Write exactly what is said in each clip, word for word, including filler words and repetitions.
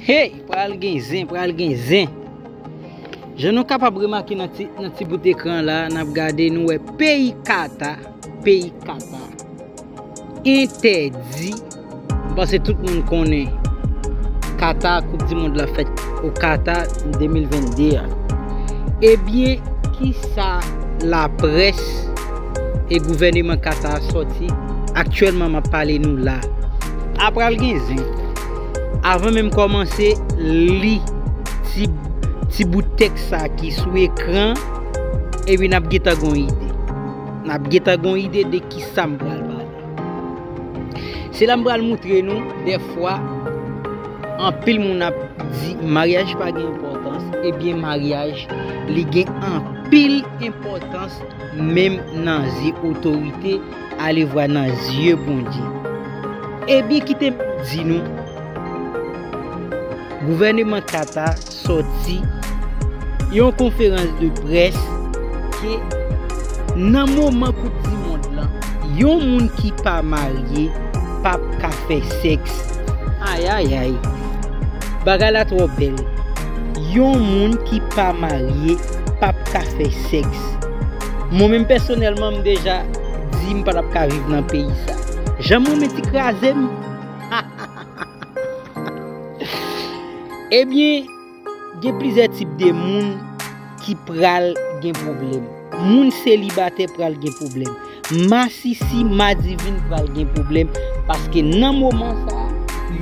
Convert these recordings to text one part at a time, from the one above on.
Hey, pral gen zen, pral gen zen. Jan nou kapab remake nan ti, nan ti bout ekran la, n ap gade, nou wè peyi Kata, peyi Kata entèdi. M panse tout moun konnen Kata, Koup di Mond la fèt o Kata de mil vennde a. Ebyen, kisa laprès e gouvèneman Kata a sòti aktyèlman m ap pale nou la? A pral gen zen. Avan menm kòmanse li ti, ti bout tèks sa ki sou ekran, epi n ap gentan gon ide. N ap gentan gon ide de kisa m pral pale. Se la m pral moutre nou, dèfwa, anpil moun ap di maryaj pa gen enpòtans, ebyen maryaj, li gen anpil enpòtans, menm nan zye otorite, alevwa nan zye Bondye. Ebyen, kite m di nou, gouvèneman Kata sòti yon konferans de près ke nan moman Koup di Mond lan, yon moun ki pa marye p ap ka fè sèks. Ayayay. Bagay la twò bèl. Yon moun ki pa marye p ap ka fè sèks. Mwen menm pèsonèlman, m deja di m pa t ap ka viv nan peyi sa. Jan mwen menm ti kraze m. Ebyen, gen plizyè tip de moun ki pral gen pwoblèm. Moun selibatè pral gen pwoblèm. Masisi, madivin pral gen pwoblèm. Paske nan moman sa a,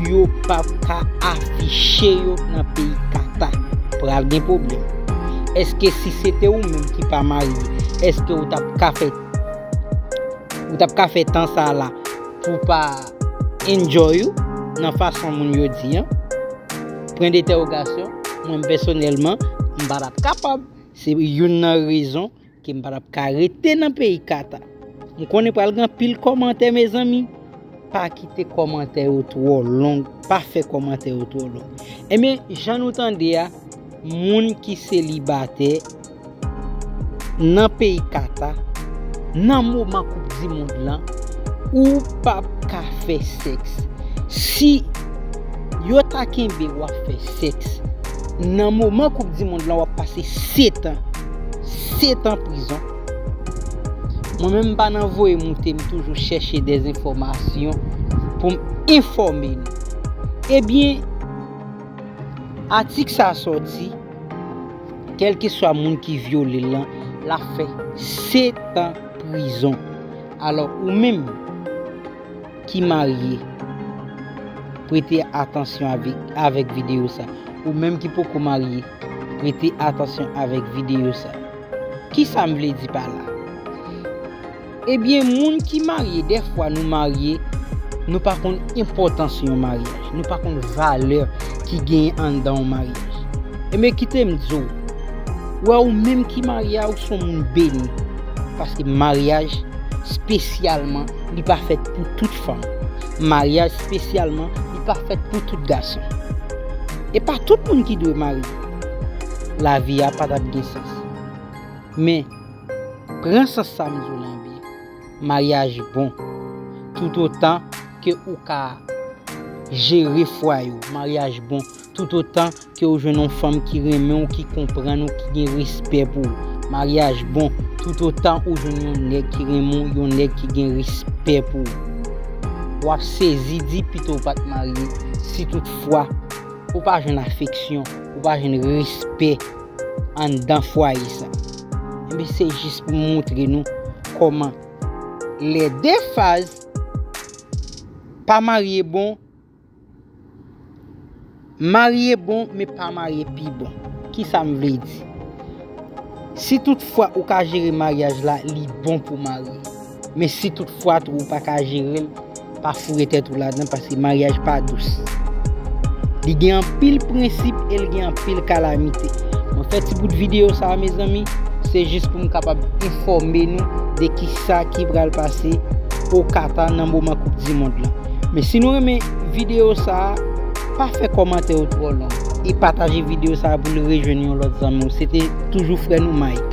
yo p ap ka afiche yo nan peyi Kata. Pral gen pwoblèm. Èske si se te ou menm ki pa marye, èske ou t ap ka fè, ou t ap ka fè tan sa a la pou w pa enjoy ou nan fason moun yo di an? Pwen de entèwogasyon, mwen pèsonèlman, m pa t ap kapab. Se youn nan rezon ke m pa t ap ka rete nan peyi Kata. M konnen pral gen anpil kòmantè, mezanmi. Pa kite kòmantè yo twò long, pa fè kòmantè yo twò long. Ebyen, jan nou tande a, moun ki selibatè, nan peyi Kata, nan moman Koup di Mond lan, ou p ap ka fè sèks. Si yo ta kenbe w ap fè sèks, nan moman Koup di Mond lan, w ap pase sèt an. Sèt an prizon. Mwen menm, m pa nan voye moute, m toujou chèche dèzenfòmasyon pou m enfòme nou. Ebyen, atik sa a sòti, kèlkeswa moun ki vyole l lan, l ap fè sèt an prizon. Alò, ou menm ki marye, prete atansyon avèk, avèk videyo sa. Ou menm ki poko marye, prete atansyon avèk videyo sa. Kisa m vle di pa la? Ebyen, moun ki marye, dèfwa nou marye, nou pa konn enpòtans yon maryaj. Nou pa konn valè ki genyen anndan yon maryaj. Ebyen, kite m di w, ou wè, ou menm ki marye a, ou se yon moun beni. Paske maryaj, espesyalman, li pa fèt pou tout fanm. Maryaj, espesyalman, li pa fèt pou tout gason. E pa tout moun ki dwe marye. Lavi a pa t ap gen sans. Men, pran sans sa m di w lan byen. Maryaj bon. Toutotan ke ou ka jere fwaye w, maryaj bon. Toutotan ke ou jwenn yon fanm ki renmen w, ki konprann ou, ki gen respè pou ou, maryaj bon. Toutotan ou jwenn yon nèg ki renmen w, yon nèg ki gen respè pou ou, w ap sezi di pito w pa t marye, si toutfwa ou pa jwenn afeksyon, ou pa jwenn respè anndan fwaye sa. Ebyen, se jis pou m montre nou kòman les deux phases, pa marye bon, marye bon, men pa marye pi bon. Kisa m vle di? Si toutfwa ou ka jere maryaj la, li bon pou marye. Men si toutfwa tou ou pa ka jere l, pa foure tèt ou ladan, paske maryaj pa dous. Li gen anpil prensip e li gen anpil kalamite. Mwen fè ti bout videyo sa a, mezanmi, se jis pou m kapab enfòme nou de kisa ki pral pase o Kata nan moman Koup di Mond lan. Men si nou renmen videyo sa a, pa fè kòmantè yo twò long e pataje videyo sa a pou l rejwenn yon lòt zanmi w. Se te toujou frè nou Mike.